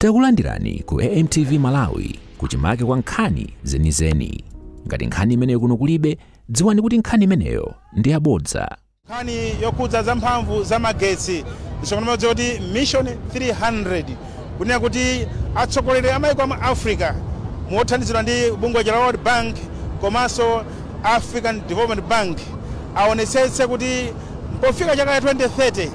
Takulandirani ku AMTV Malawi, kuchimake kwa nkhani zenizeni. Ngati nkhani imeneyo kuno kulibe, dziwani kuti nkhani imeneyo ndi yabodza. Nkhani yokhudza za mphamvu za magetsi, msonkhano umodzi kuti Mission 300, kunena kuti atsogoleri a maiko a Africa mothandizidwa ndi bungwe la World Bank komanso African Development Bank aonetsetse kuti pofika chaka cha 2030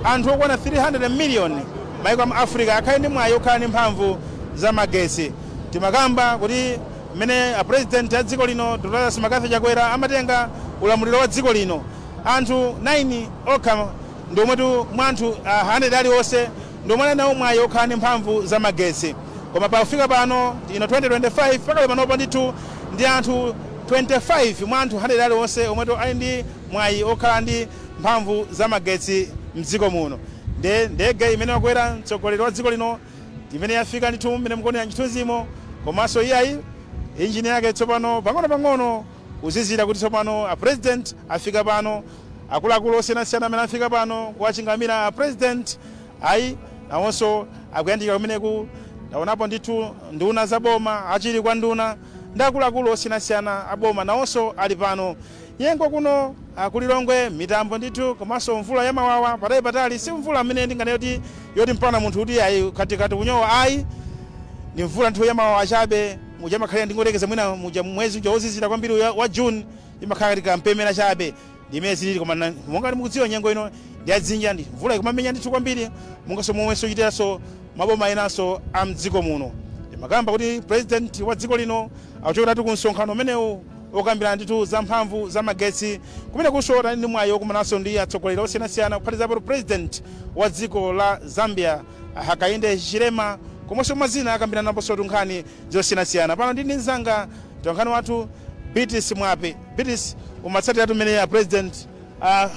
anthu okwana 300 million maiko a Africa akhale ndi mwayi okhala ndi mphamvu za magetsi. Timakamba kuti mmene a President a dziko lino, Dr Lazarus McCarthy Chakwera, amatenga ulamuliro wa dziko lino, anthu 9 okha ndi omwetu mwa anthu 100 aliwonse ndi omwe ali nawo mwayi okhala ndi mphamvu za magetsi. Koma pafika pano ino 2025, pakali panopo ndithu ndi anthu 25 mwa anthu 100 aliwonse omwetu ali ndi mwayi okhala ndi mphamvu za magetsi mdziko muno. Nde ndege imene wakwera mtsogoleri wa dziko lino imene yafika ndithu mmene mukuonera mchithunzimo, komanso iyayi injini yake tsopano pang'ono-pang'ono kuzizira kuti tsopano a President afika pano. Akuluakulu osiyanasiyana amene afika pano kuwachingamira a President ayi nawonso akuyandikira kumeneku. Ndaonapo ndithu nduna za boma, achili kwa nduna ndi akuluakulu osiyanasiyana a boma nawonso ali pano. Nyengo kuno kulilongwe mitambo ndithu komanso mvula yamawawa patali patali. Si mvula amene ndinganene kuti yoti mpana munthu kuti ayi katikati kunyowa, ayi, ndi mvula ndithu yamawawa chabe. Muja makhalira ndingotekeza mwina muja mwezi uja wozizira kwambiri wa June, imakhala kati kampemera chabe, ndi imene zilili. Koma monga mukudziwa, nyengo ino ndi yadzinja, ndi mvula ikumamenya ndithu kwambiri, monganso momwenso chitiranso maboma enanso a mdziko muno. Ndimakamba kuti President wa dziko lino akuchokeratu ku msonkhano umenewu okambirana ndithu za mphamvu za magetsi. Kumene kunso tali ndi mwayi okumananso ndi atsogoleri osiyanasiyana, kuphatikizapo President wa dziko la Zambia, Hakainde Hichilema, komanso mwazina akambiranaponso nkhani zosiyanasiyana. Pano ndi mzanga mtolankhani wathu Beatrice Mwape. Beatrice, umatsatiratu mmene a President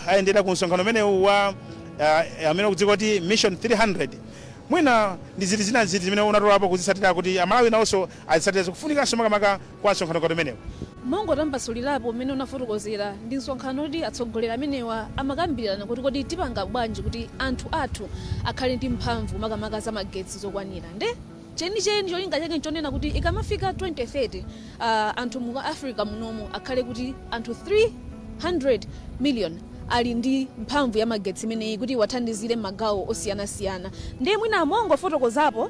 ayendera ku msonkhano umenewu wa amene ukudziwa kuti Mission 300. Mwina ndi ziti zina ziti zimene unatolapo kuzitsatira kuti Amalawi nawonso azitsatira, zikufunikanso makamaka kwa msonkhano ngati umenewu? Mongotambasulirapo mmene unafotokozera, ndi msonkhano kuti atsogoleri amenewa amakambirana kuti kodi tipanga bwanji kuti anthu athu akhale ndi mphamvu makamaka za magetsi zokwanira. Nde chenicheni cholinga chake nchonena kuti ikamafika 2030 anthu mu Africa munomu akhale kuti anthu 300 million ali ndi mphamvu ya magetsi imeneyi kuti iwathandizire m'magawo osiyanasiyana. Ndiye mwina mongofotokozapo,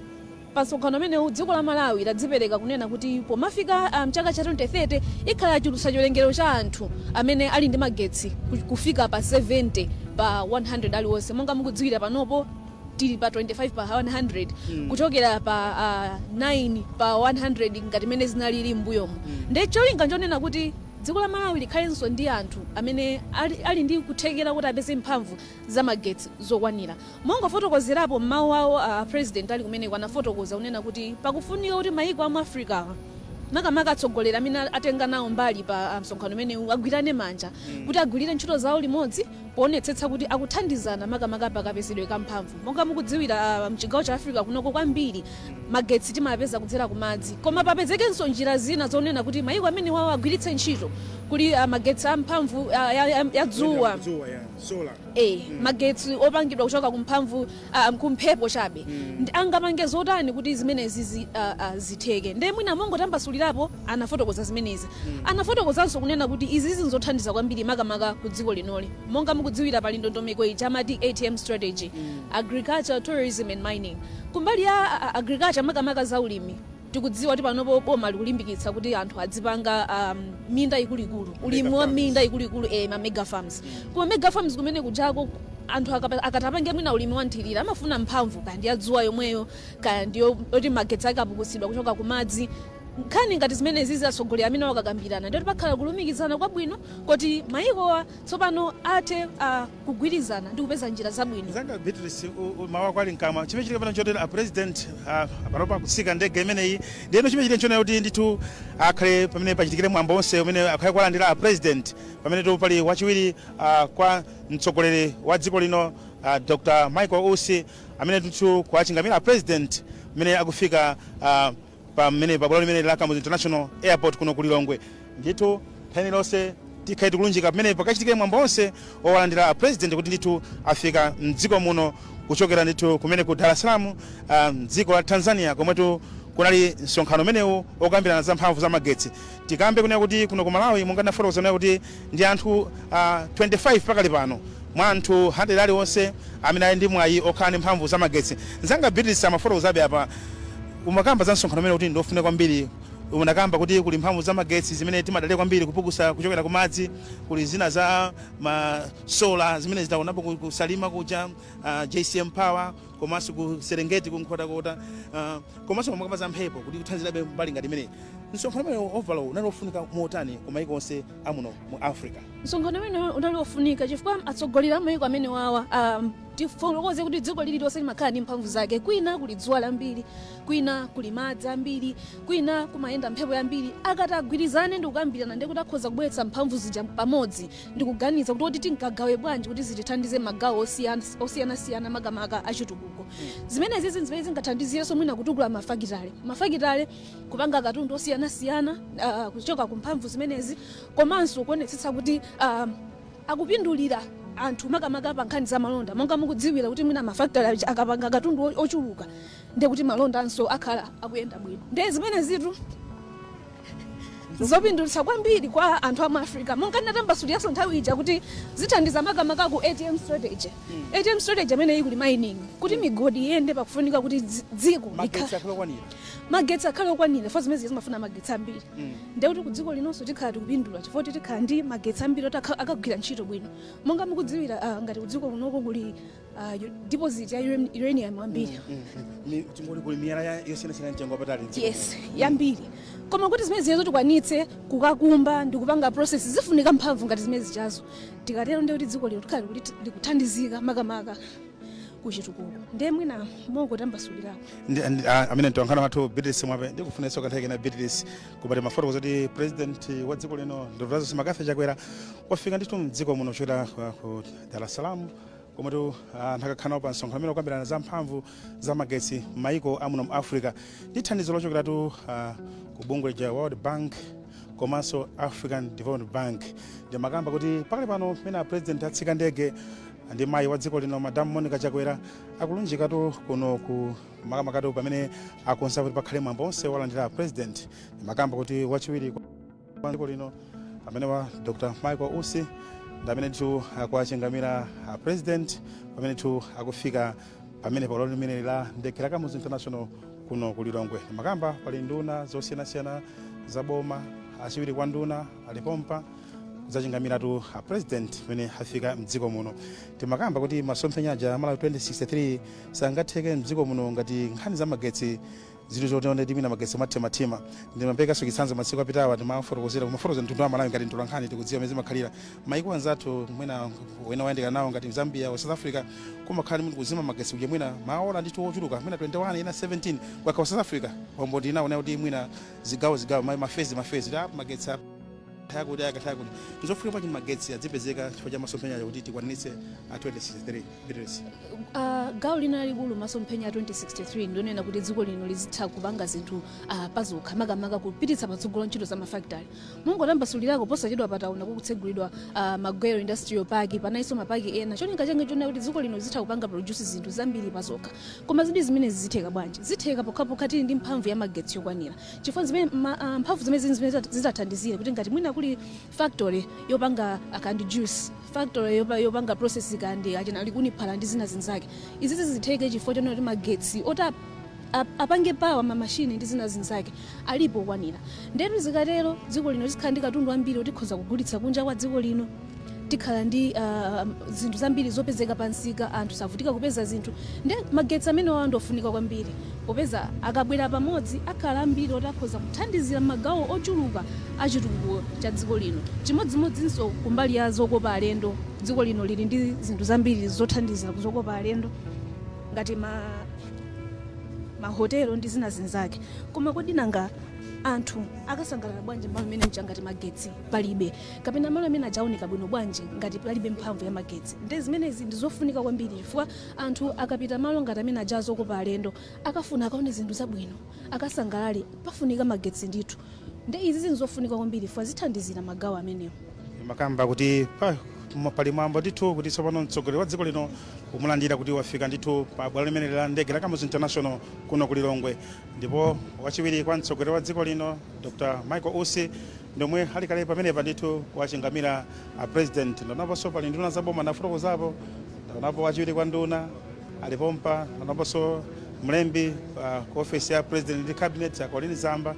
pa msonkhano umenewu dziko la Malawi ladzipereka kunena kuti pomafika mchaka cha 2030 ikhala yachulutsa chiwerengero cha anthu amene ali ndi magetsi kufika pa 70 pa 100 aliwonse. Monga mukudziwira, panopo tili pa 25 pa 100, kuchokera pa 9 pa 100 ngati mene zinalili m'mbuyomu. Ndiye cholinga nchonena kuti dziko la Malawi likhalenso ndi anthu amene ali ndi kuthekera kuti apeze mphamvu za magetsi zokwanira. Mongofotokozerapo mmawu awo, President ali kumeneko anafotokoza kunena kuti pakufunika kuti mayiko amu Africa, makamaka atsogoleri amene atenga nawo mbali pa msonkhano umenewu, agwirane manja kuti agwirire ntchito zawo limodzi poonetsetsa kuti akuthandizana makamaka pakapezedwe ka mphamvu. Monga mukudziwira, mchigawo cha Africa kunoko kwambiri magetsi timapeza kudzera ku madzi, koma papezekenso njira zina zonena kuti mayiko amene wawo agwiritse ntchito. Kuli magetsi amphamvu ya dzuwa, magetsi opangidwa kuchoka kumphamvu kumphepo chabe. Ndi angapange zotani kuti zimenezi zitheke? Ndiye mwina mongotambasulirapo anafotokoza zimenezi. Anafotokozanso kunena kuti izi zinzothandiza kwambiri makamaka ku dziko linoli. Monga mukudziwira, pali ndondomeko ija amati ATM strategy, agriculture, tourism and mining. Kumbali ya agriculture, makamaka za ulimi, tikudziwa kuti panopo boma likulimbikitsa kuti anthu adzipanga minda ikuluikulu, ulimi wa minda ikuluikulu, ma mega farms. Kuma mega farms kumene kujako anthu akatapange mwina ulimi wa nthirira amafuna mphamvu, kaya ndi ya dzuwa yomweyo, kaya ndiyo yoti magetsi ake apukusidwa kuchoka kumadzi. Nkhani ngati zimenezi atsogoleri amene wakakambirana, ndiyoti pakhala kulumikizana kwabwino kuti mayikowa tsopano athe kugwirizana ndi kupeza njira zabwino. Zanga Beatrice, mawu ako ali mkamwa. Chimene chitika pano chotera, a President panopa akutsika ndege imeneyi. Ndiyeno chimene chitika nchonena kuti ndithu akhale pamene pachitikire mwambo onse umene akhale kuwalandira a President, pamene tu pali wachiwiri kwa mtsogoleri wa dziko lino, Dr Michael Usi, amene ndithu kuwachingamira a President mmene akufika pamene pabwalo limene la Kamuzu International Airport kuno ku Lilongwe. Ndithu nthawi lonse tikhale tikulunjika pamene pakachitikire mwambo onse owalandira a President kuti ndithu afika mdziko muno. Kuchokera ndithu kumene ku Dar es Salaam, mdziko la Tanzania, komwetu kunali msonkhano umenewu okambirana za mphamvu za magetsi. Tikambe kunena kuti kuno ku Malawi, monga ndafotokoza kunena kuti ndi anthu 25 pakali pano mwa anthu 100 aliwonse amene ali ndi mwayi okhala ndi mphamvu za magetsi. Nzanga Beatrice amafotokozabe apa, umakamba za msonkhano umene kuti ndiofunika kwambiri. Unakamba kuti kuli mphamvu za magetsi zimene timadalira kwambiri kupukusa kuchokera ku madzi, kuli zina za ma solar zimene zitaonapo ku Salima kuja, JCM Power, komanso ku Serengeti, ku Nkhotakota, komanso pamakamba za mphepo kuti kuthandizirabe mbali ngati imeneyi. Msonkhano umene overall unali ofunika motani ku maiko onse amuno mu Africa? Msonkhano umene unali ofunika chifukwa atsogoleri a mayiko amene wawa, tifotokoze kuti dziko lililonse limakhala ndi mphamvu zake. Kwina kuli dzuwa lambiri, kwina kuli madzi ambiri, kwina kumayenda mphepo yambiri. Akati agwirizane ndi kukambirana, ndi kuti akhoza kubweretsa mphamvu zija pamodzi ndi kuganiza kuti tingagawe bwanji kuti zitithandize magawo osiyanasiyana, makamaka achitukuko. Zimenezi zimene zingathandizirenso mwina kutukula mafakitale kupanga katundu osiyanasiyana kuchoka ku mphamvu zimenezi, komanso kuonetsetsa kuti akupindulira anthu, makamaka pa nkhani za malonda. Monga mukudziwira kuti mwina mafakitale aja akapanga katundu ochuluka, ndiye kuti malonda anso akhala akuyenda bwino. Ndiye zimene zitu zopindulitsa kwambiri kwa anthu amu Africa. Monga ndinatambasuliranso nthawi ija kuti zithandiza makamaka ku ATM strategy. ATM strategy amene ili kuli mining, kuti migodi iyende, pakufunika kuti dziko magetsi akhale okwanira. Magetsi akhale okwanira, fo zimene zimafuna magetsi ambiri. Ndiye kuti ku dziko linonso tikhala tikupindula chifukwa kuti tikhala ndi magetsi ambiri oti akagwira ntchito bwino. Monga mukudziwira, ngati ku dziko kunoko kuli deposit ya uranium ambiri. Tingoti kuli miyala yosiyanasiyana mtengo wapatali mdziko Yes. muno. Yambiri. Koma kuti zimene ziyezo tikwanitse kukakumba ndi kupanga process, zifunika mphamvu ngati zimene zichazo. Tikatero ndiye kuti dziko lino tikhala likuthandizika makamaka kuchitukuko. Ndiye mwina mongotambasulirako. Amene mtolankhani wathu Beatrice Mwape, ndikufunenso kanthawi kena, Beatrice, kupati mafotokoza kuti president wa dziko lino Dr. Lazarus McCarthy Chakwera wafika ndithu mdziko muno kuchokera ku Dar es Salaam, komatu anthu akakhala nawo pa msonkhano amene okambirana za mphamvu za magetsi m'mayiko amuno mu Africa, ndi thandizo lochokeratu ku bungwe la World Bank komanso African Development Bank. Ndimakamba kuti pakali pano pamene a president atsika ndege ndi mayi wa dziko lino Madam Monica Chakwera, akulunjikatu kuno ku makamakatu pamene akonza kuti pakhale mwambo onse walandira president. Ndimakamba kuti wachiwiri kwa dziko lino amene wa Dr Michael Usi ndi amene ndithu akuwachingamira a president pamene ndithu akufika pamene palo limene la ndege la Kamuzu International kuno ku Lilongwe. Ndimakamba pali nduna zosiyanasiyana za boma, achiwiri kwa nduna alipompa kudzachingamiratu a president pamene afika mdziko muno. Timakamba kuti masomphenya aja Malawi 2063 sangatheke mdziko muno ngati nkhani za magetsi zili zotiona timina magetsi mathemathema. Ndimapekanso chitsanzo masiku apitawa, timafotokozera kumafotokoza mtundu wa Malawi ngati mtolankhani tikudziwa mmene zimakhalira maiko anzathu mwina wena wayandikana nawo ngati Zambia o South Africa, kumakhala ndi kuzima magetsi kuja mwina maola ndithu ochuluka, mwina 21, ena 17. Kwakha South Africa wambo ndinaona kuti mwina zigawo zigawo, mafezi mafezi, magetsi akuti akatha kuti ndizofunika pachi magetsi adzipezeka chifukwa cha masomphenya kuti tikwaniritse a 2063, Beatrice. Gawo lina lalikulu masomphenya a 2063 ndionena kuti dziko lino lizitha kupanga zinthu pazokha, makamaka kupititsa patsogolo ntchito za mafakitale. Mungotambasulirako, posachedwa pataona kukutsegulidwa Magwero Industrial Park, panayinso mapaki ena. Cholinga chake chonena kuti dziko lino lizitha kupanga produce zinthu zambiri pazokha. Koma zidi zimenezi zitheka bwanji? Zitheka pokhapokha tili ndi mphamvu ya magetsi yokwanira, chifukwa zimene mphamvu zimene zimene zitathandizire kuti ngati mwina kuli factory yopanga kandi juice, factory yopanga process kandi achina likuniphala ndi zina zinzake, izi zitheke chifukwa chonena kuti magetsi oti apange power mamashini ndi zina zinzake alipo okwanira. Ndetu zikatero dziko lino lizikhala ndi katundu ambiri oti tikhoza kugulitsa kunja kwa dziko lino. Tikhala ndi zinthu zambiri zopezeka pansika, anthu savutika kupeza zinthu. Nde magetsi amene wawa ndofunika kwambiri, popeza akabwera pamodzi akhala ambiri oti akhoza kuthandizira magawo ochuluka achitukuko cha dziko lino. Chimodzimodzinso kumbali ya zokopa alendo, dziko lino lili ndi zinthu zambiri zothandizira kuzokopa alendo ngati mahotelo ndi zina zinzake. Koma kodi nanga anthu akasangalala bwanji malo amene mcha ngati magetsi palibe, kapena malo amene ajaoneka bwino bwanji ngati palibe mphamvu ya magetsi? Nde zimenezi ndi zofunika kwambiri chifukwa anthu akapita malo ngati amene aja zokopa alendo, akafuna akaone zinthu zabwino, akasangalale, pafunika magetsi ndithu. Nde izi zinthu zofunika kwambiri chifukwa zithandizira magawo amenewo. Makamba kuti pa Pali mwambo ndithu kuti tsopano mtsogoleri wa dziko lino kumulandira kuti wafika ndithu pa bwalo limene la ndege la Kamuzu International kuno ku Lilongwe. Ndipo wachiwiri kwa mtsogoleri wa dziko lino, Dr Michael Usi, ndomwe ali kale pamenepa ndithu kuwachingamira a President. Ndaonaponso pali nduna zaboma, ndafotokozapo, ndaonapo wachiwiri kwa nduna alipompa, ndaonaponso mlembi ku office ya President ndi Cabinet, a Colleen Zamba,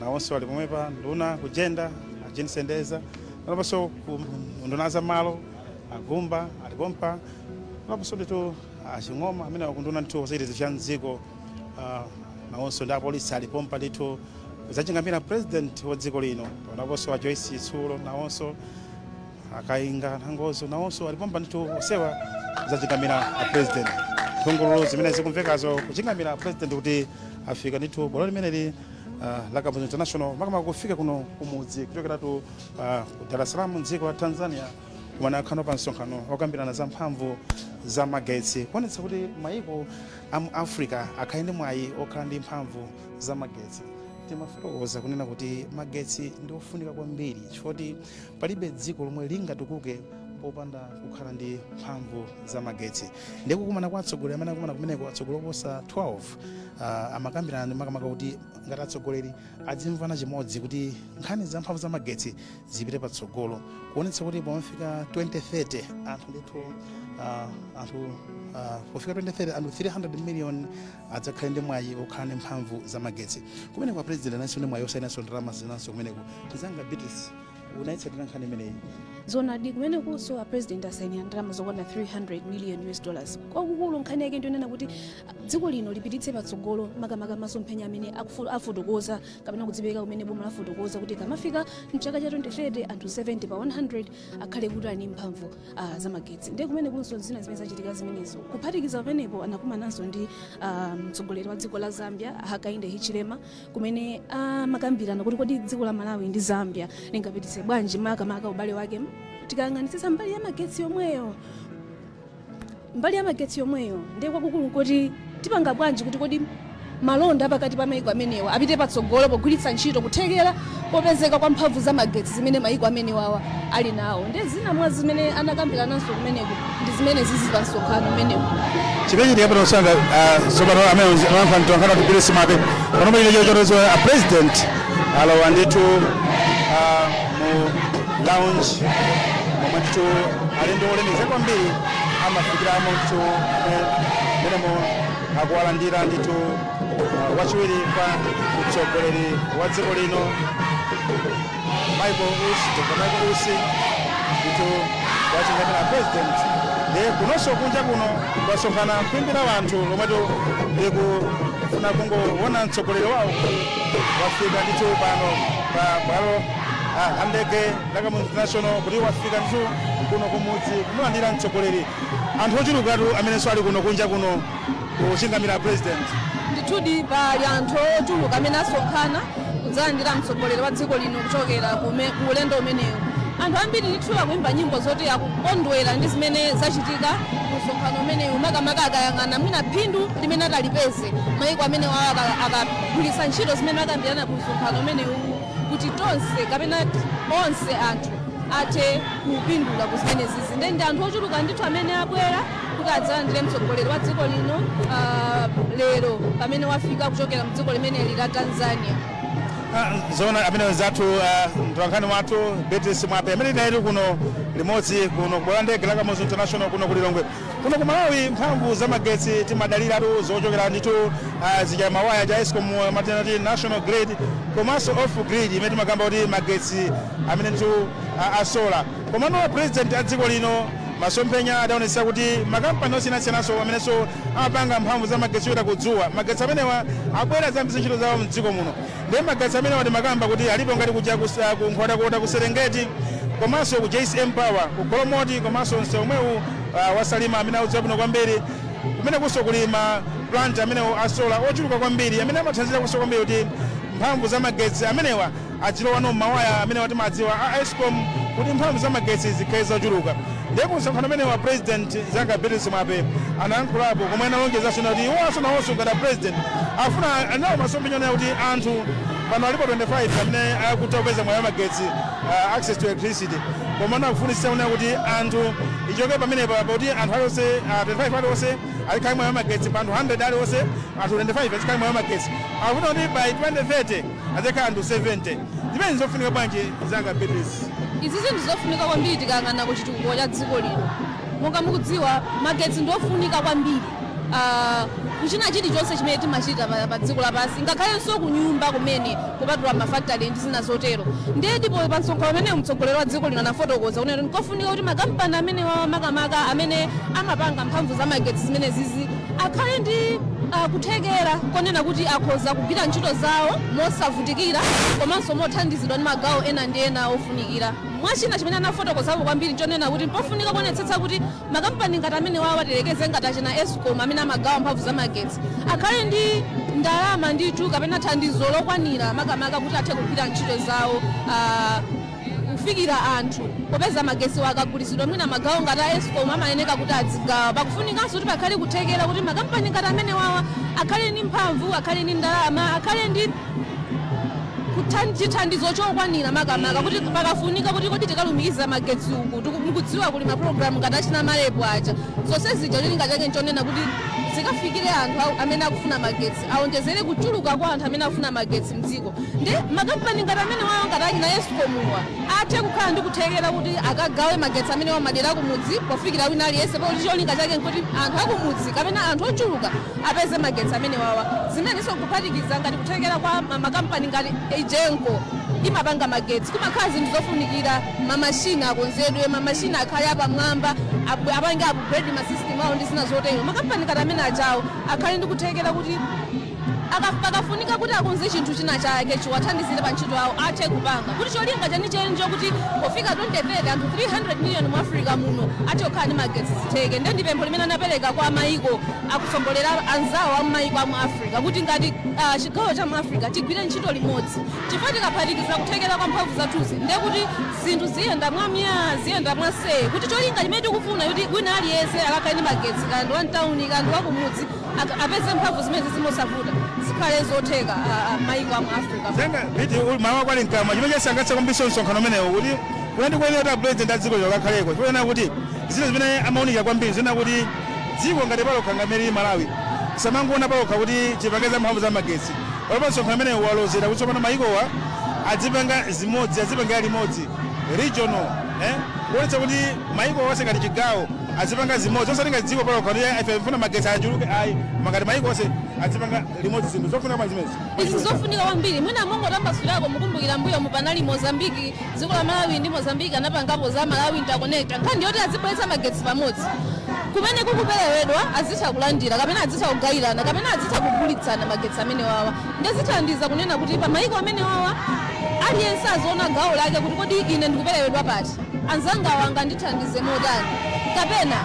nawonso ali pomwepa, nduna ku Gender, a Jean Sendeza, ndaonaponso ku nduna za malo, agumba alipompa, ndaonaponso ndithu aching'oma amene akunduna ndithu zachitetezo cha mdziko, nawonso ndi apolisi alipompa ndithu zachingamira President wa dziko lino. Ndaonaponso a Joyce Chitsulo, nawonso akainga nangozo, nawonso alipompa ndithu, osewa zachingamira a President. Nthungululu zimene zikumvekazo kuchingamira a President kuti afika ndithu bwalo limeneli la Kamuzu International, makamaka kufika kuno kumudzi kuchokeratu ku Dar es Salaam mdziko la Tanzania, kumene akhano pa msonkhano okambirana za mphamvu za magetsi, kuonetsa kuti mayiko amu Africa akhale ndi mwayi okhala ndi mphamvu za magetsi. Timafotokoza kunena kuti magetsi ndi ofunika kwambiri chifukwa palibe dziko lomwe lingatukuke popanda kukhala ndi mphamvu za magetsi. Ndiye kukumana kwa atsogoleri amene akumana kumeneko, atsogoleri oposa 12, amakambirana makamaka kuti ngati atsogoleri adzimvana chimodzi kuti nkhani za mphamvu za magetsi zipite patsogolo, kuonetsa kuti pomafika 2030 anthu ndithu anthu pofika 2030 anthu 300 million adzakhale ndi mwayi okhala ndi mphamvu za magetsi. Kumeneko President ananso ndi mwayi osayinanso ndalama zinanso kumeneko. Tizanga Beatrice, unayitsatira nkhani imeneyi. Zonadi, kumenekunso a President asayinira ndalama zokwana 300 million US dollars. Kwakukulu nkhani yake ndionena kuti dziko lino lipititse patsogolo makamaka masomphenya amene afotokoza kapena kudzipereka kumene boma lafotokoza kuti kamafika mchaka cha 2030 anthu 70 pa 100 akhale kuti ali ndi mphamvu za magetsi. Ndiye kumene kunso zina zimene zachitika zimenezo. Kuphatikiza pamenepo, anakumananso ndi mtsogoleri wa dziko la Zambia, Hakainde Hichilema, kumene amakambirana kuti kodi dziko la Malawi ndi Zambia lingapititse bwanji makamaka ubale wake tikayang'anitsitsa mbali ya magetsi yomweyo, mbali ya magetsi yomweyo. Ndiye kwakukulu kuti tipanga bwanji kuti kodi malonda pakati pa maiko amenewa apite patsogolo pogwiritsa ntchito kuthekera popezeka kwa mphamvu za magetsi zimene maiko amenewawa ali nawo. Ndiye zina mwa zimene anakambirananso kumeneko ndi zimene zizi pa msonkhano umenewu. Chimene chitikapita kusanga tsopano amene amankha mtolankhani wa Beatrice Mwape panopa, chine chochotozo, a President alowa ndithu mu lounge momwe ndithu alendo olemekeza kwambiri amafikiramo ndithu, menemo akuwalandira ndithu wachiwiri kwa mtsogoleri wa dziko lino, Michael Usi, Dr Michael Usi, ndithu wachingamira President. Ndiye kunonso kunja kuno kwasonkhana khwimbi la anthu lomwetu likufuna kungoona mtsogoleri wawo kuti wafika ndithu pano pa bwalo la ndege la Kamuzu International, kuti wafika ndithu kuno kumudzi kumulandira mtsogoleri. Anthu ochulukatu amenenso ali kuno kunja kuno kuchingamira President. Ndithudi, pali anthu ochuluka amene asonkhana kudzalandira mtsogoleri wa dziko lino kuchokera ku ulendo umenewu. Anthu ambiri ndithu akuimba nyimbo zoti akukondwera ndi zimene zachitika ku msonkhano umenewu, makamaka akayang'ana mwina phindu limene atalipeze mayiko amene wawo akagwiritsa ntchito zimene akambirana ku msonkhano umenewu, kuti tonse kapena onse anthu athe kupindula ku zimenezizi. Ndi anthu ochuluka ndithu amene abwera kuti adzalandire mtsogoleri wa dziko lino lero pamene wafika kuchokera mdziko limeneli la Tanzania. Zoona, amene zathu mtolankhani wathu Beatrice Mwape amene tinali kuno limodzi kuno kubwalo la ndege la Kamuzu International kuno ku Lilongwe. Kuno ku Malawi mphamvu za magetsi timadaliratu zochokera ndithu zija mawaya cha ESCOM, matinati national grid, komanso off grid imene timakamba kuti magetsi amene ndithu a solar. Komano President a dziko lino masomphenya adaonetsa kuti makampani osiyanasiyananso amenenso amapanga mphamvu za magetsi yochokera kudzuwa, magetsi amenewa abwera zambiri ntchito zawo mdziko muno. Ndiye magetsi amenewa timakamba kuti alipo ngati kuja ku Nkhotakota, ku Serengeti, komanso ku JCM Power ku Golomoti, komanso msewu omwewu wa Salima amene audziwa bwino kwambiri, kumene kunso kuli ma plant amenewo a solar ochuluka kwambiri amene amathandizira kunso kwambiri kuti mphamvu za magetsi amenewa adzilowa mmawaya amenewa timadziwa a ESCOM, kuti mphamvu za magetsi zikhale zochuluka. Ndiye ku msonkhano umene wa President zanga Beatrice Mwape anayankhulapo komwe analonjezanso kuti iwonso nawonso ngati a President afuna nawo masomphenya onena kuti anthu pano alipo 25 amene akutha kupeza mwayi wa magetsi, access to electricity. Komano akufunitsitsa kunena kuti anthu ichoke pamenepa pakuti anthu aliwonse 25 aliwonse azikhale mwayi wamagetsi, pa anthu 100 aliwonse anthu 25 azikhale mwayi wamagetsi. Akufuna kuti by 2030 azikhala anthu 70. Zimene zofunika bwanji, zanga Beatrice? Izi zinthu zofunika kwambiri tikayang'ana ku chitukuko cha dziko lino. Monga mukudziwa, magetsi ndiofunika kwambiri kuchina chilichonse chimene timachita pa dziko lapansi, ngakhalenso ku nyumba kumene, kupatula mafactory ndi zina zotero. Ndiye ndipo pa msonkhano umene mtsogoleri wa dziko lino anafotokoza kunena kuti nkofunika kuti makampani amene wawa, makamaka amene amapanga mphamvu za magetsi zimene zizi, akhale ndi kuthekera konena kuti akhoza kugwira ntchito zawo mosavutikira komanso mothandizidwa ndi magawo ena ndi ena ofunikira. Mwachina chimene anafotokozapo kwambiri nchonena kuti mpofunika kuonetsetsa kuti makampani ngati amene wawa, tilekeze ngati achina Escom amene amagawa mphamvu za magetsi, akhale ndi ndalama ndithu kapena thandizo lokwanira, makamaka kuti athe kugwira ntchito zawo kufikira anthu, popeza magetsi akagulitsidwa, mwina magawo ngati a Escom amayeneka kuti adzigawa. Pakufunikanso kuti pakhale kuthekera kuti makampani ngati amene wawa akhale ndi mphamvu, akhale ndi ndalama, akhale ndi chithandizo chokwanira, makamaka kuti pakafunika kuti kodi tikalumikiza magetsi uku, mukudziwa kuli mapulogalamu ngati achina MAREP aja, zonse zija cholinga chake nchonena kuti zikafikire anthu amene akufuna magetsi, awonjezere kuchuluka kwa anthu amene akufuna magetsi mdziko. Ndi makampani ngati amene wawo, ngati achina Escomuwa, athe kukhala ndi kuthekera kuti akagawe magetsi amene wa madera akumudzi pofikira wina aliyense, pakuti cholinga chake nkuti anthu akumudzi kapena anthu ochuluka apeze magetsi amene wawa. Zimenenso kuphatikiza ngati kuthekera kwa makampani ngati Egenco imapanga magetsi, kumakhala zinthu zofunikira, mamashini akonzedwe, mamashini akhale apamwamba, apange upgrade masystem awo ndi zina zotero. Makampani ngati amene ajawo akhale ndi kuthekera kuti pakafunika kuti akonze chinthu china chake chiwathandizire pa ntchito yawo, athe kupanga, kuti cholinga chenicheni chokuti pofika 2030 anthu 300 million mu Africa muno athe kukhala ndi magetsi zitheke. Ndiye ndi pempho limene anapereka kwa mayiko akusogolera anzawo a mayiko a mu Africa kuti ngati chigawo cha mu Africa tigwire ntchito limodzi, chifukwa tikaphatikiza kuthekera kwa mphamvu zathuzi, ndiye kuti zinthu ziyenda mwamya, ziyenda mwasee, kuti cholinga chimene tikufuna kuti wina aliyense akakhale ndi magetsi, kaya ndi wamtawuni kaya ndi wakumudzi, apeze mphamvu zimene zimosavuta, zikhale zotheka mayiko a mu Africa. Zanga Biti, mawa kwali mkamwa. Chimene chasangalatsa kwambiri msonkhano umenewo kuti kunati kuyenera kuti apresident a dziko kakhaleko, chifukwa kuti zina zimene amaunika kwambiri zina kuti dziko ngati palokha ngamene Malawi samangoona palokha kuti chipange za mphamvu za magetsi. Palopa msonkhano umenewo walozera kuti tsopano mayikowa adzipanga zimodzi, adzipangira limodzi regional, kuonetsa kuti mayiko onse ngati chigawo azipanga zimodzi, osati ngati dziko palokha kuti ife mfuna magetsi achuluke, ayi, ngati mayiko onse azipanga limodzi zinthu zofunika kwa zimenezi. Izi zofunika kwambiri. Mwina mongotambasulako, mukumbukira mbuyo mupanali Mozambiki, dziko la Malawi ndi Mozambiki anapangapo za Malawi Interconnector. Nkhani yoti azibweretsa magetsi pamodzi, kumene kukupereredwa azitha kulandira kapena azitha kugawirana kapena azitha kugulitsana magetsi amene wawa, ndezithandiza kunena kuti pa mayiko amene wawa aliyense aziona gawo lake kuti kodi ine ndikupereredwa pati, anzanga wanga ndithandize motani, kapena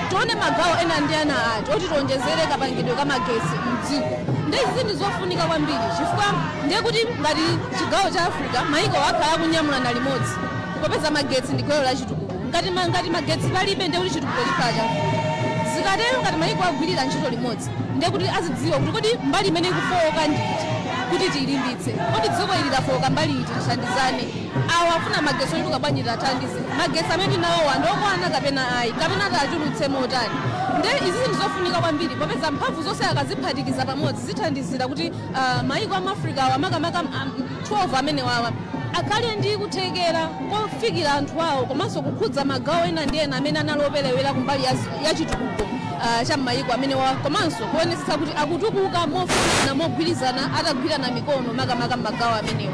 tione magawo ena ndi ena ati oti tionjezere kapangidwe ka magetsi mdziko. Ndi zinthu zofunika kwambiri, chifukwa ndiye kuti ngati chigawo cha Africa mayiko akhala akunyamulana limodzi, popeza magetsi ndi gwero la chitukuko. Ngati magetsi palibe, ndiye kuti chitukuko chikhala chavuta. Zikatero, ngati mayiko agwirira ntchito limodzi, ndiye kuti azidziwa kuti kodi mbali imene ikufowoka nditi kuti tiyilimbitse, kodi dziko ili lafowoka mbali iti tithandizane, awa afuna magetsi ochuluka bwanji tithandize, magetsi amene tinawowa ndiokwana kapena ayi, kapena tachulutse motani. Nde izi zinthu zofunika kwambiri, popeza mphamvu zonse akaziphatikiza pamodzi zithandizira kuti mayiko amu Africa awa, makamaka 12 amene wawa, akhale ndi kuthekera kofikira anthu awo komanso kukhudza magawo ena ndi ena amene anali operewera kumbali ya chitukuko cha m'mayiko amene wawa, komanso kuonetsetsa kuti akutukuka mofanana, mogwirizana, atagwirana mikono, makamaka m'magawo amenewo.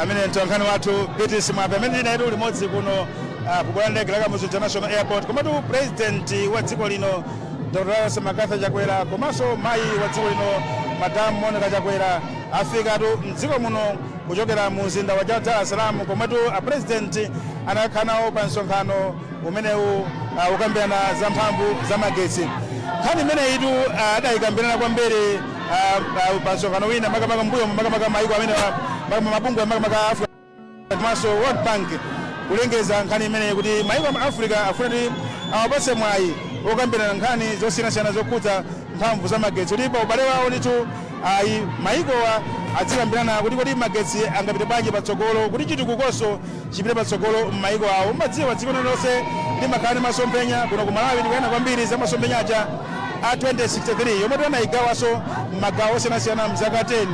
Amene mtolankhani wathu Beatrice Mwape amene tili limodzi kuno kubwalo la ndege la Kamuzu International Airport. Komatu president wa dziko lino Dr Lazarus McCarthy Chakwera komanso mayi wa dziko lino Madam Monica Chakwera afikatu mdziko muno kuchokera mu mzinda wa Dar es Salaam, komatu a president anakhala nawo pa msonkhano umenewu ukambirana za mphamvu za magetsi. Nkhani imeneyitu adayikambirana kwambiri pa msonkhano wina, makamaka mbuyo, makamaka mayiko amene mabungwe makamaka Africa komanso World Bank kulengeza nkhani imeneyi kuti mayiko a Africa afuna kuti awapatse mwayi okambirana nkhani zosiyanasiyana zokhudza mphamvu za magetsi, kuti pa ubale wawo ndithu. Ayi, maikowa adzikambirana kuti kodi magetsi angapite bwanji patsogolo kuti chitukukoso chipite patsogolo m'maiko awo. Umadziwa, dziko lililonse limakhala ndi masomphenya. Kuno ku Malawi tikuyena kwambiri za masomphenya aja a 2063, yomwe tinayigawanso m'magawo osiyanasiyana mzaka 10.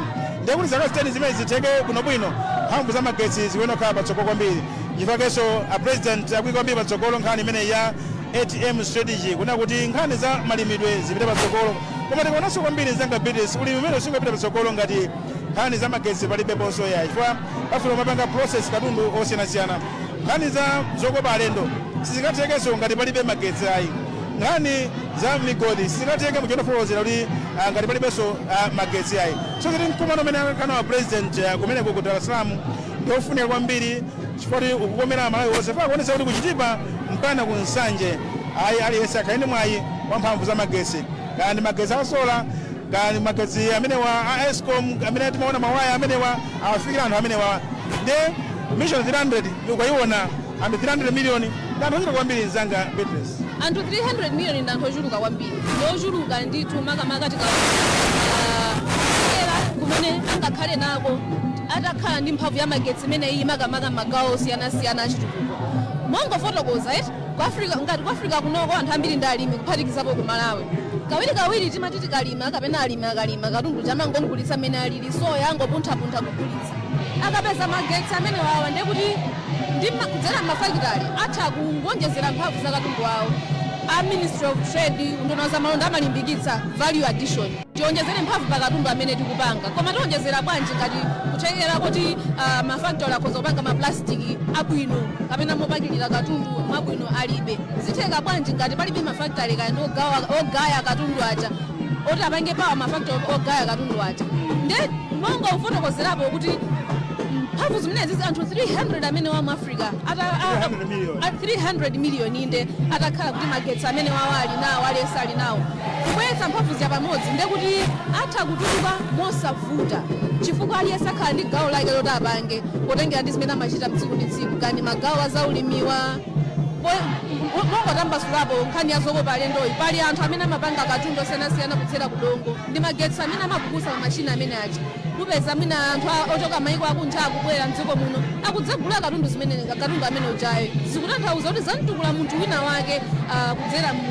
Ndiye kuti zaka 10 zimene zitheke bwinobwino, mphamvu za magetsi zikuyenera kukhala patsogolo kwambiri. Chifukwakenso a President akuyika kwambiri patsogolo nkhani imene ya ATM strategy, kunena kuti nkhani za malimidwe zipite patsogolo. Koma tikaonanso kwambiri, mzanga Beatrice, ulimi umene usingapite patsogolo ngati nkhani za magetsi palibeponso ya, chifukwa pafuna kumapanga process katundu osiyanasiyana. Nkhani za zokopa alendo sizingathekenso ngati palibe magetsi ayi. Nkhani za migodi sizingatheke, muchionafotokozera kuti ngati palibenso magetsi ayi. So kuti mkumano umene akana wa President kumeneko ku Dar es Salaam ndiofunika kwambiri, chifukwa kuti ukukomera Malawi onse, pa kuonetsa kuti kuchitipa mpaka ku Nsanje ayi, aliyense akhale ndi mwayi wa mphamvu za magetsi, kaya ndi magetsi a solar, kaya ndi magetsi amenewa a ESCOM amene timaona mawaya amenewa, awafikira anthu amenewa. Ndi Mission 300 ukayiona, anthu 300 million ndi anthu ochuluka kwambiri, mzanga Beatrice. Anthu 300 million ndi anthu ochuluka kwambiri, ndi ochuluka ndithu, makamaka tikaera kumene angakhale nako atakhala ndi mphamvu ya magetsi imeneyi, makamaka m'magawo osiyanasiyana achitukuko. Mongofotokoza eti ku Africa, ngati ku Africa kunoko anthu ambiri ndi alimi, kuphatikizapo ku Malawi. Kawirikawiri timati tikalima kapena alimi akalima katundu, chamangogulitsa mmene alili, soya angopunthapuntha kugulitsa. Akapeza magetsi amene wawa, ndiye kuti ndi kudzera m'mafakitali atha kungonjezera mphamvu za katundu wawo. A Ministry of Trade, unduna za malonda, amalimbikitsa value addition, tionjezere mphamvu pa katundu amene tikupanga. Koma tionjezera bwanji ngati kuthekera kuti mafactory akhoza kupanga maplastiki abwino kapena mopakilira katundu mwabwino alibe? Zitheka bwanji ngati palibe mafactory kaya ndi ogaya katundu aja, oti apange power mafactory ogaya katundu aja? Nde monga ufotokozerapo kuti mphamvu zimenezi, anthu 300 amene wa mu Africa 300 million. 300 million, inde, atakhala kuti magetsi amene wawo ali nawo, aliyense ali nawo, kubweretsa mphamvu ziya pamodzi, nde kuti atha kutukuka mosavuta, chifukwa aliyense akhala ndi gawo lake loti apange potengera ndi zimene amachita mtsiku ndi tsiku, kani magawo azaulimiwa. Mongotambasulapo nkhani ya zokopa alendoyi, pali anthu amene amapanga katundu osiyanasiyana kudzera kudongo ndi magetsi amene amapukusa mamashini amene aja. Kupeza mwina anthu ochoka maiko akunja akubwera mdziko muno, akudzagula katundu zimene katundu amene ujayo, zikutanthauza kuti zamtukula munthu wina wake kudzera mu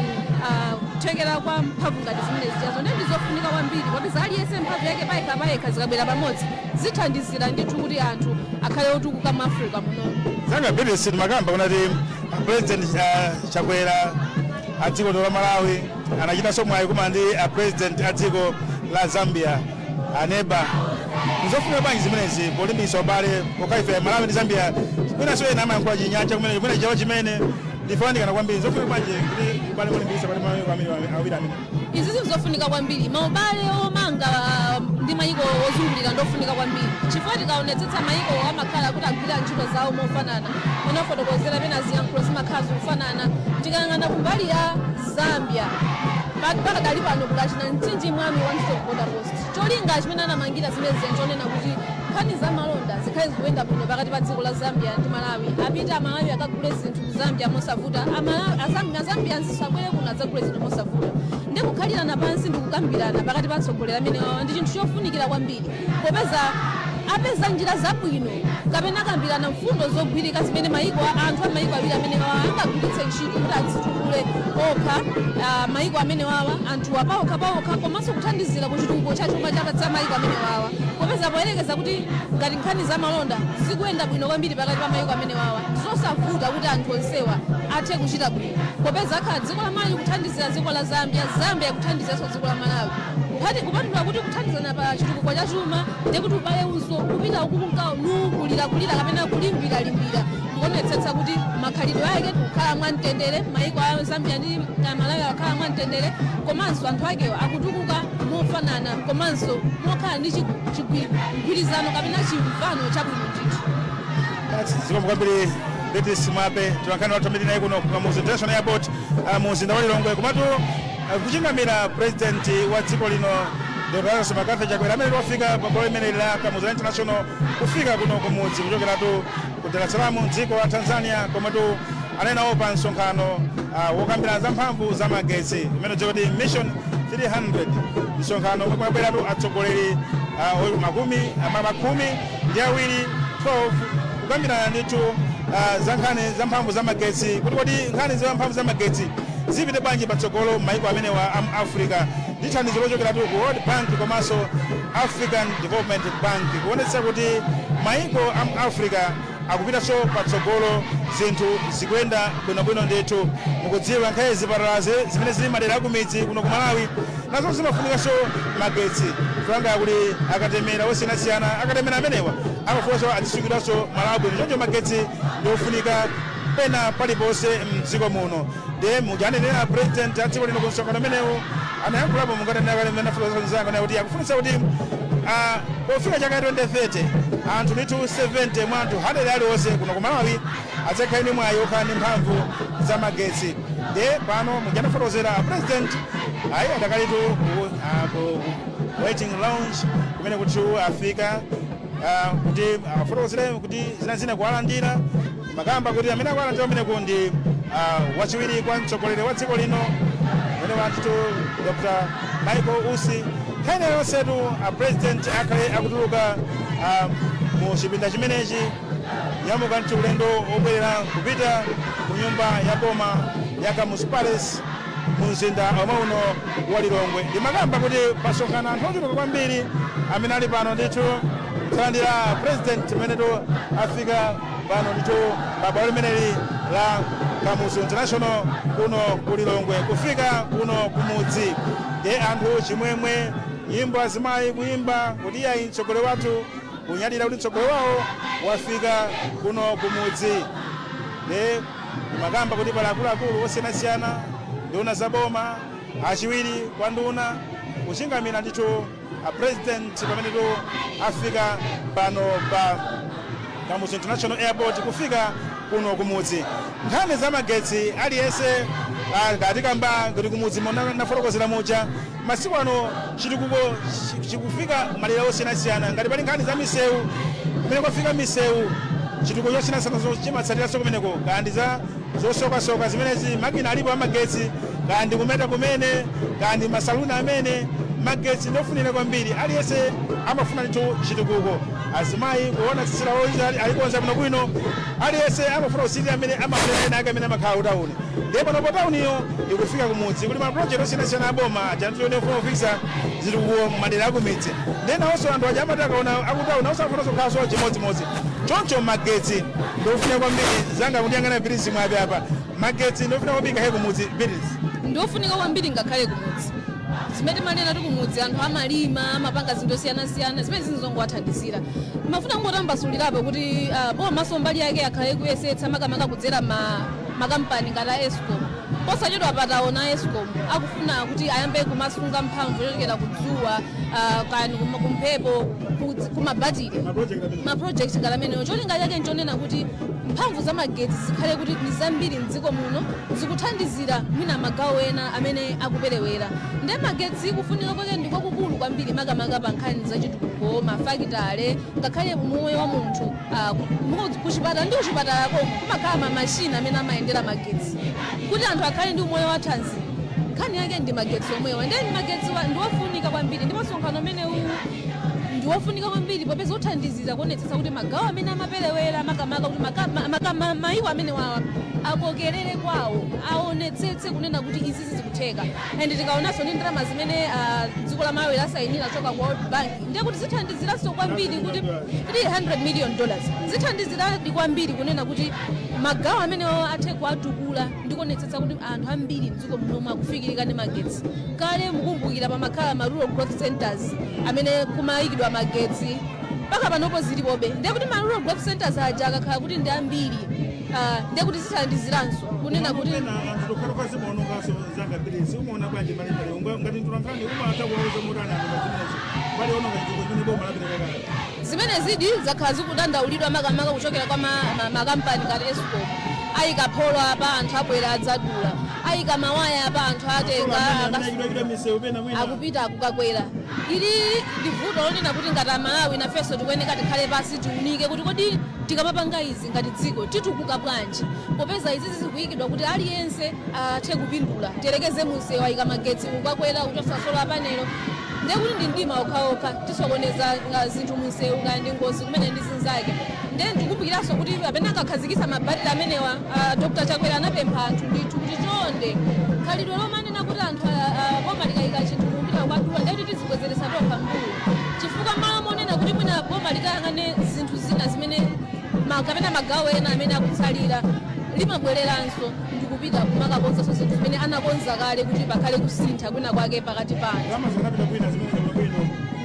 kuthekera kwa mphamvu ngati zimene zijazo. Ndi zofunika kwambiri popeza aliyense mphamvu yake payekha payekha, zikabwera pamodzi zithandizira ndithu kuti anthu akhale otukuka mu Africa muno. Zanga Beatrice, timakamba kunati President Chakwera a dziko la Malawi anachitanso mwayi kumana ndi a President a dziko la Zambia, aneba. Nzofunika bwanji zimenezi polimbikitsa ubale okaife Malawi ndi Zambia? Kwinanso ena amayankhula Chinyanja kumene, kumene Chichewa chimene ndifanikana kwambiri. Nzofunika bwanji kuti ubale mulimbikitsa pali mayiko amene awiri amene? Izi zinzofunika kwambiri. Maubale omanga ndi mayiko ozungulira ndofunika kwambiri, chifukwa tikaonetsetsa mayiko amakhala kuti agwira ntchito zawo mofanana, unafotokozera pena ziyankhulo zimakhala zikufanana. Tikayang'ana kumbali ya Zambia, pakadali pano kukachina Mchinji Mwami One Stop Border Post. Cholinga chimene anamangira zimene chonena kuti nkhani za malonda zikhale zikuyenda bwino pakati pa dziko la Zambia ndi Malawi. Apite Amalawi akagule zinthu ku Zambia mosavuta, Azambianso abwere kuno adzagule zinthu mosavuta. Ndi kukhalirana pansi ndi kukambirana pakati pa atsogoleri amene wawa ndi chinthu chofunikira kwambiri, popeza apeza njira zabwino kapena akambirana mfundo zogwirika zimene mayiko, anthu a mayiko awiri amene wawa angagwiritse ntchito kuti adzitukule okha, mayiko amene wawa, anthu apaokha paokha, komanso kuthandizira ku chitukuko cha chuma cha mayiko amene wawa, popeza poyerekeza kuti ngati nkhani za malonda zikuyenda bwino kwambiri pakati pa mayiko amene wawa, zosavuta kuti anthu onsewa athe kuchita bwino, popeza akhala dziko la Malawi kuthandizira dziko la Zambia, Zambia kuthandiziranso dziko la Malawi. Kuphati kupatula kuti kuthandizana pa chitukuko cha chuma, ndiye kuti ubale unso kupita uku kunkawo nukulirakulira kapena kulimbiralimbira, kuonetsetsa kuti makhalidwe ake tikukhala mwamtendere, mayiko a Zambia ndi Malawi akukhala mwamtendere, komanso anthu akewo akutukuka mofanana, komanso mokhala ndi mgwirizano kapena chimvano chabwino ndithu. Zikomo kwambiri, Beatrice Mwape, tiwankhani wathu amene naye kuno ku Kamuzu International Airport, mu mzinda wa Lilongwe, komatu kuchingamira President wa dziko lino, Dr Lazarus McCarthy Chakwera, amene wafika pa bwalo limene la Kamuzu International, kufika kuno kumudzi kuchokeratu ku Dar es Salaam mdziko la Tanzania, komatu anayenawo pa msonkhano wokambirana za mphamvu za magetsi imene kuti Mission 300, msonkhano omwe kwabweratu atsogoleri 20, 12, kukambirana ndithu za nkhani za mphamvu za magetsi, kuti kodi nkhani za mphamvu za magetsi zipite bwanji patsogolo m'mayiko amenewa amu Africa, ndi thandizo lochokeratu ku World Bank komanso African Development Bank, kuonetsa kuti mayiko amu Africa akupitanso patsogolo, zinthu zikuyenda bwinobwino ndithu. Mukudziwa, nkhani zipatalazi zimene zili madera akumidzi kuno ku Malawi nazo zimafunikanso magetsi, kulanga kuli akatemera osiyanasiyana. Akatemera amenewa amafunanso azisungidwanso malo abwino, choncho magetsi ndiofunika pena paliponse mdziko muno. Ndiye mujanenera President a dziko lino ku msonkhano umenewu anayankhulapo, mungatenakale kuti akufunitsa kuti pofika chaka 2030 anthu ndithu 70 mwa anthu 100 aliwonse kuno ku Malawi adzakhale ndi mwayi okhala ndi mphamvu za magetsi. Ndiye pano mujanafotokozera a President ayi adakalitu ku waiting lounge kumene kuti afika kuti afotokozere kuti zina kuwalandira. Makamba kuti amene akuwalandira kumeneku ndi wachiwiri kwa mtsogoleri wa dziko lino amene wanditu Dr Michael Usi. Nthawi yonsetu a President akhale akutuluka mu chipinda chimenechi, nyamuka mti ulendo obwerera kupita ku nyumba ya boma ya Kamuzu Palace mu mzinda omwe uno wa Lilongwe. Ndimakamba kuti pasonkhana anthu ochuluka kwambiri amene ali pano ndithu kulandira President pamenetu afika pano ndithu pa bwalo limeneli la Kamuzu International kuno ku Lilongwe, kufika kuno kumudzi. Ndiye anthu chimwemwe, nyimbo, azimayi kuyimba kuti iyayi, mtsogoleri wathu, kunyadira kuti mtsogoleri wawo wafika kuno kumudzi. Ndiye ndimakamba kuti pali akuluakulu osiyanasiyana, nduna za boma, achiwiri kwa nduna, kuchingamira ndithu a President pamenetu afika pano pa Kamuzu International Airport kufika kuno kumudzi. Nkhani za magetsi, aliyense ngatikamba ngati kumudzi nafotokozera muja, masiku ano chitukuko chikufika madera osiyanasiyana. Ngati pali nkhani za misewu, kumene kwafika misewu chitukuko chosiyanasiyana chimatsatiranso kumeneko, kandi za zosokasoka zimenezi, makina alipo amagetsi, kandi kumeta kumene, kandi masaluni amene, magetsi ndofunira kwambiri. Aliyense amafuna ndithu chitukuko. Azimayi kuona tsitsi lawo alikonza bwinobwino. Aliyense amafuna kusirira amene amafuna ena ake amene amakhala kutawuni. Ndiye panopo tawuniyo ikufika kumudzi, kuti maproject osiyanasiyana aboma ajantiofuna kufikisa zitukuko madera akumidzi. Ndiye nawonso anthu aja amati akaona akutawuni nawonso afunanso kukhalanso chimodzimodzi. Choncho magetsi ndofuna kwambiri. Zanga kundiyang'ana Pirizi mwapi apa, magetsi ndofuna kwambiri ngakhale kumudzi, Pirizi. Ndiofunika kwambiri ngakhale kumudzi. Zimene timanena ti kumudzi anthu amalima, amapanga zinthu zosiyanasiyana zimene zinzongowathandizira. Mafuna kungotambasulirapo kuti bomaso mbali yake akhale kuyesetsa, makamaka kudzera ma makampani ngati a ESCOM. Posachedwa pataona ESCOM akufuna kuti ayambe kumasunga mphamvu yochokera kudzuwa, kani kumphepo, kumabatiri, maproject ngati amenewo. Cholinga chake nchonena kuti mphamvu za magetsi zikhale kuti ndi zambiri mdziko muno, zikuthandizira mwina magawo ena amene akuperewera. Nde magetsi kufunika kwake ndi kwakukulu kwambiri, makamaka pa nkhani zachitukuko, mafakitale, ngakhale moyo wa munthu. Kuchipatala ndi kuchipatala komwe kumakhala mamashini amene amayendera magetsi kuti anthu akhale ndi umoyo wathanzi. Nkhani yake ndi magetsi omwewa. Ndiye magetsi ndiwofunika kwambiri, ndipo msonkhano umene uwu ndiwofunika kwambiri popeza uthandizira kuonetsetsa kuti magawo amene amaperewera, makamaka kuti mayiko amene wawa akokerere kwawo, aonetsetse kunena kuti izi zikutheka. And tikaonanso ndi ndalama zimene dziko la Malawi lasayinira choka ku World Bank, ndiye kuti zithandiziranso kwambiri kuti $300 million zithandiziradi kwambiri kunena kuti magawo amenewo athe kuatukula ndi kuonetsetsa kuti anthu ambiri mdziko munomu akufikirika ndi magetsi. Kale mukumbukira pamakhala ma rural growth centers amene kumayikidwa magetsi, mpaka panopo zilipobe. Ndiye kuti ma rural growth centers aja akakhala kuti ndi ambiri, ndiye kuti zithandiziranso kunena kuti Anthu tokhaluka zimaononganso zanga Pirizi. Umaona bwanji malipali ngati mtolankhani, umatha kuwauza mutani anthu pa zimenezo pali ononga chitukuko chimene boma lapereka kale? Zimene zidi zakhala zikudandaulidwa, makamaka kuchokera kwa makampani ngati ESCOM. Ayika pholo apa, anthu abwera adzadula. Ayika mawaya apa, anthu atenga Amene misewu pena mwina. Akupita akukakwera. Ili ndi vuto lonena kuti ngati Amalawi nafenso tikuyeneka tikhale pasi, tiunike kuti kodi tikamapanga izi ngati dziko titukuka bwanji, popeza izi zikuyikidwa kuti aliyense athe kupindula. Tiyerekeze munsewu ayika magetsi, ukakwera kuchosa solar panel, ndiye kuti ndi mdima okhaokha, tisokoneza zinthu munsewu, kaya ndi ngozi kumene ndi zinzake. Ndiye ndikumbukiranso kuti apene ankakhazikitsa mabatiri amenewa, Dr Chakwera anapempha anthu ndithu kuti chonde, khalidwe lomanena kuti anthu boma likayika chinthu kupita kukadula, ndiye kuti tizibwezeresa tokha mbuyo, chifukwa malo monena kuti mwina boma likayang'ane zinthu zina zimene kapena magawo ena amene akutsalira, limabwereranso ndikupita kumakakonzanso zinthu zimene anakonza kale kuti pakhale kusintha kwina kwake pakati pa anthu. Ndalama zikanapita kwina zimene zabwino.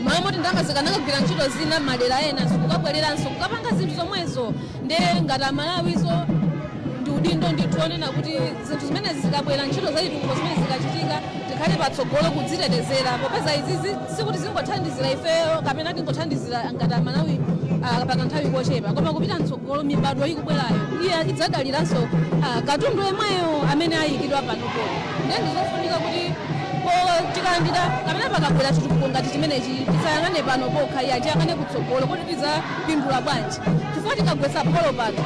Malo moti ndalama zikanakagwira ntchito zina madera ena, zikukabwereranso kukapanga zinthu zomwezo. Nde ngati Amalawiso ndi udindo ndithu onena kuti zinthu zimene zikabwera, ntchito zachitukuko zimene zikachitika, tikhale patsogolo kudzitetezera, popeza izizi sikuti zingothandizira ifeyo kapena tingothandizira ngati Amalawi pakanthawi kochepa, koma kupita mtsogolo mibadwo ikubwerayo iye idzadaliranso katundu yemweyo amene ayikidwa panopo. Ndiye ndizofunika kuti po tikalandira kapena pakabwera chitukuko ngati chimenechi, tisayang'ane pano pokha iya, tiyang'ane kutsogolo kuti tidzapindula bwanji, chifukwa tikagwetsa pholo pano,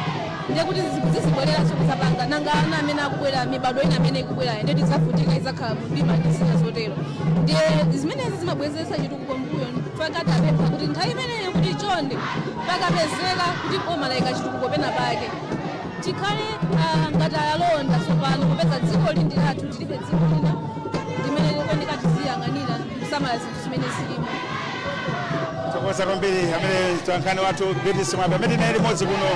ndiye kuti zizibwereranso kusapanga nanga ana amene akubwera, mibadwo ina amene ikubwerayo, ndiye tidzavutika, idzakhala mdima ndi zina zotero. Ndiye zimenezi zimabwezeretsa chitukuko mbuyo. Pakati apempha kuti nthawi imeneyo kuti chonde, pakapezeka kuti boma layika chitukuko pena pake, tikhale ngati alonda tsopano, popeza dziko lindi lathu, tilibe dziko lina limene likuoneka, tiziyang'anira kusamala zinthu zimene zilimo. Thokoza kwambiri amene tolankhani wathu Beatrice Mwambe, amene tinali limodzi kuno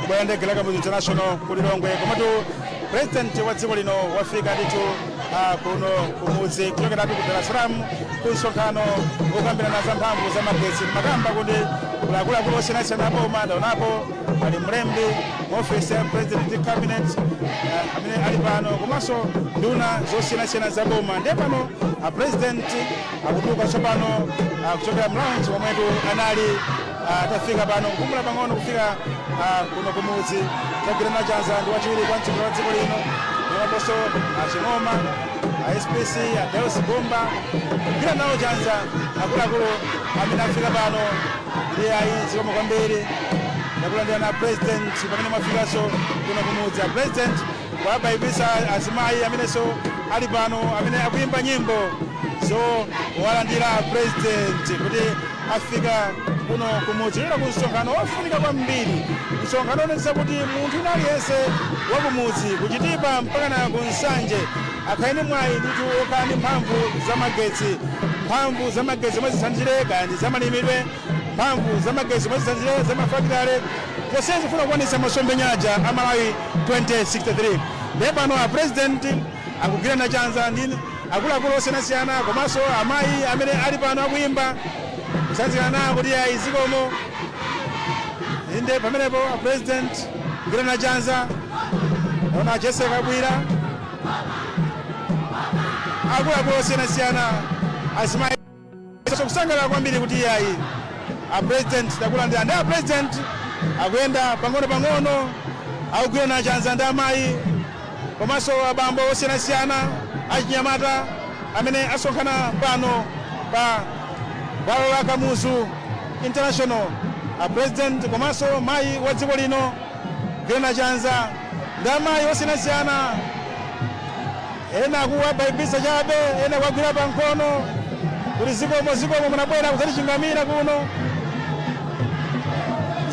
kubwera ndege la Kamuzu International ku Lilongwe. Komatu president wa dziko lino wafika ndithu kuno kumudzi kuchokeratu ku Dar es Salaam ku msonkhano wokambirana za mphamvu za magetsi. Makamba kuti akuluakulu osiyanasiyana aboma ndaonapo, pali mlembi mu ofisi ya president, cabinet, amene ali pano, komanso nduna zosiyanasiyana za boma. Ndiye pano a president akutuluka tsopano kuchokera mlounge momwetu anali atafika pano kupumula pang'ono kufika kuno kumudzi. Tagwirana chanza ndi wachiwiri kwa mtsogoleri wa dziko lino, ndiponso aching'oma, a SPC, a Deus Gomba, kugwira nawo chanza akuluakulu amene afika pano. Ndi ayi, zikomo kwambiri, ndakulandira na president pamene mwafikanso kuno kumudzi. A president wabayibisa azimayi amenenso ali pano, amene akuyimba nyimbo zowalandira president kuti afika kuno kumudzi lero ku msonkhano wofunika kwambiri, msonkhano onetsa kuti munthu wina aliyense wakumudzi, kuchitipa mpaka na ku Nsanje, akhale ndi mwayi ndithu okhala ndi mphamvu za magetsi, mphamvu za magetsi zomwe zithandizire kaya ndi zamalimidwe, mphamvu za magetsi zomwe zithandizire za mafakitale, zonse zifuna kukwanitsa masomphenya aja a Malawi 2063. Ndiye pano a president akugwirana chanza ndi akuluakulu osiyanasiyana komanso amayi amene ali pano akuyimba kusanzikana nawo kuti ayi, zikomo. Inde, pamenepo a president kugwirana chanza, naona Jesse Kabwira, akuluakulu osiyanasiyana, azimayi kusangalala kwambiri kuti iyayi, a president takulandira. Ndi a president akuyenda pang'ono pang'ono, akugwirana chanza ndi amayi komanso abambo osiyanasiyana, achinyamata amene asonkhana pano pa bwalo la Kamuzu International. A president komanso mayi wa dziko lino kugwirana chanza ndi amayi osiyanasiyana, ena akuwabayibisa chabe, ena kuwagwira pa mkono kuti zikomo, zikomo, munabwera kudzatichingamira kuno.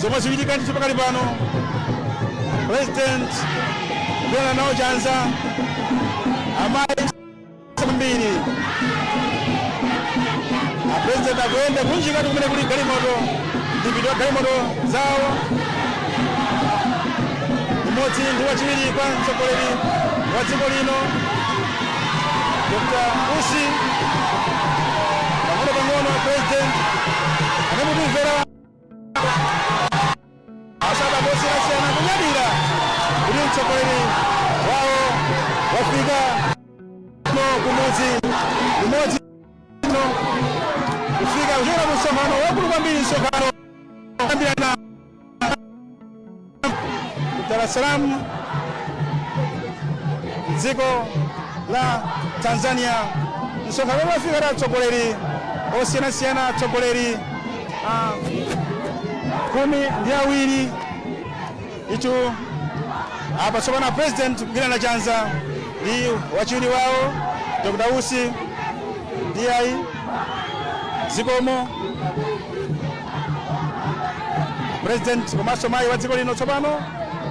Zomwe zikuchitika ndithu pakali pano, president kugwirana nawo chanza amayi kwambiri. A president akuyenda kunjikati kumene kuli galimoto, ndipiti wa galimoto zawo limodzi ndi wachiwiri kwa mtsogoleri wa dziko lino, Dr Usi. Pang'ono pang'ono president anamutimvera asaba osiyanasiyana kunyadira kuti mtsogoleri wawo wafika no kumudzi limodzi no kufika kuchokera mu msonkhano wakulu kwambiri, msonkhano kuyambirana ku Dar es Salaam, mdziko La Tanzania. Msonkhano umene wafika atsogoleri osiyanasiyana, atsogoleri 12 ichu. Apa tsopano President kugwirana chanza ndi wachiwiri wawo Dr. Usi. Ndiyayi, zikomo President komanso mayi wa dziko lino. Tsopano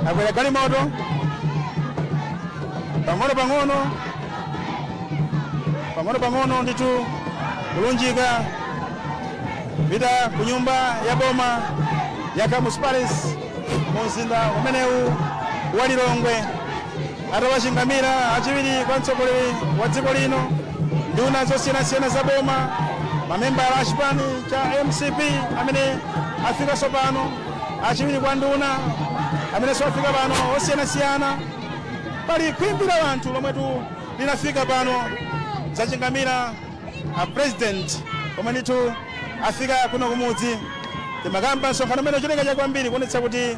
akwera galimoto pang'ono pang'ono, pang'ono pang'ono ndithu kulunjika pita ku nyumba ya boma ya Kamuzu Palace mu mzinda umenewu wa Lilongwe, atawachingamira achiwiri kwa mtsogoleri wa dziko lino, nduna zosiyanasiyana za boma, mamembala a chipani cha MCP amene afikanso pano, achiwiri kwa nduna amenenso afika pano osiyanasiyana. Pali khwimbi la anthu lomwetu linafika pano zachingamira a President omwe ndithu afika kuno kumudzi. Timakamba msonkhano umene uchilenga chakwambiri kuonetsa kuti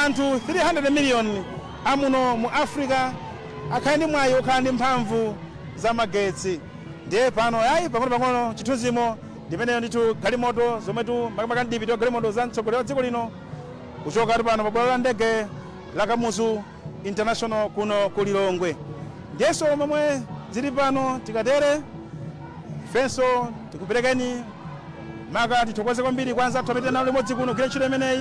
anthu 300 million amuno mu Africa akhale ndi mwayi okhala ndi mphamvu za magetsi. Ndiye pano ayi, pang'ono-pang'ono chithunzimo ndimeneyo ndithu, galimoto zomwetu makamaka ndipiti wa galimoto za mtsogoleri wa dziko lino kuchoka pano pa bwalo la ndege la Kamuzu International kuno ku Lilongwe. Ndiyenso momwe zili pano, tikatere ifenso tikuperekeni maka tithokoze kwambiri kwanza athu amene nawo limodzi kuno kugwira ntchito imeneyi,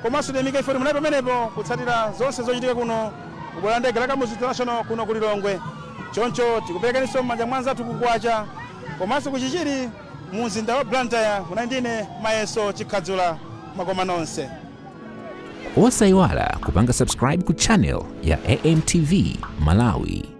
komanso tiyamike ife munali pamenepo kutsatira zonse zochitika kuno kubwalo la ndege la Kamuzu International kuno ku Lilongwe. Choncho tikuperekeninso m'manja mwa anzathu kukwacha komanso kuchichiri mu mzinda wa Blantyre. Kunali ndine Mayeso Chikhadzula, makoma nonse. Osayiwala kupanga subscribe ku channel ya AMTV Malawi.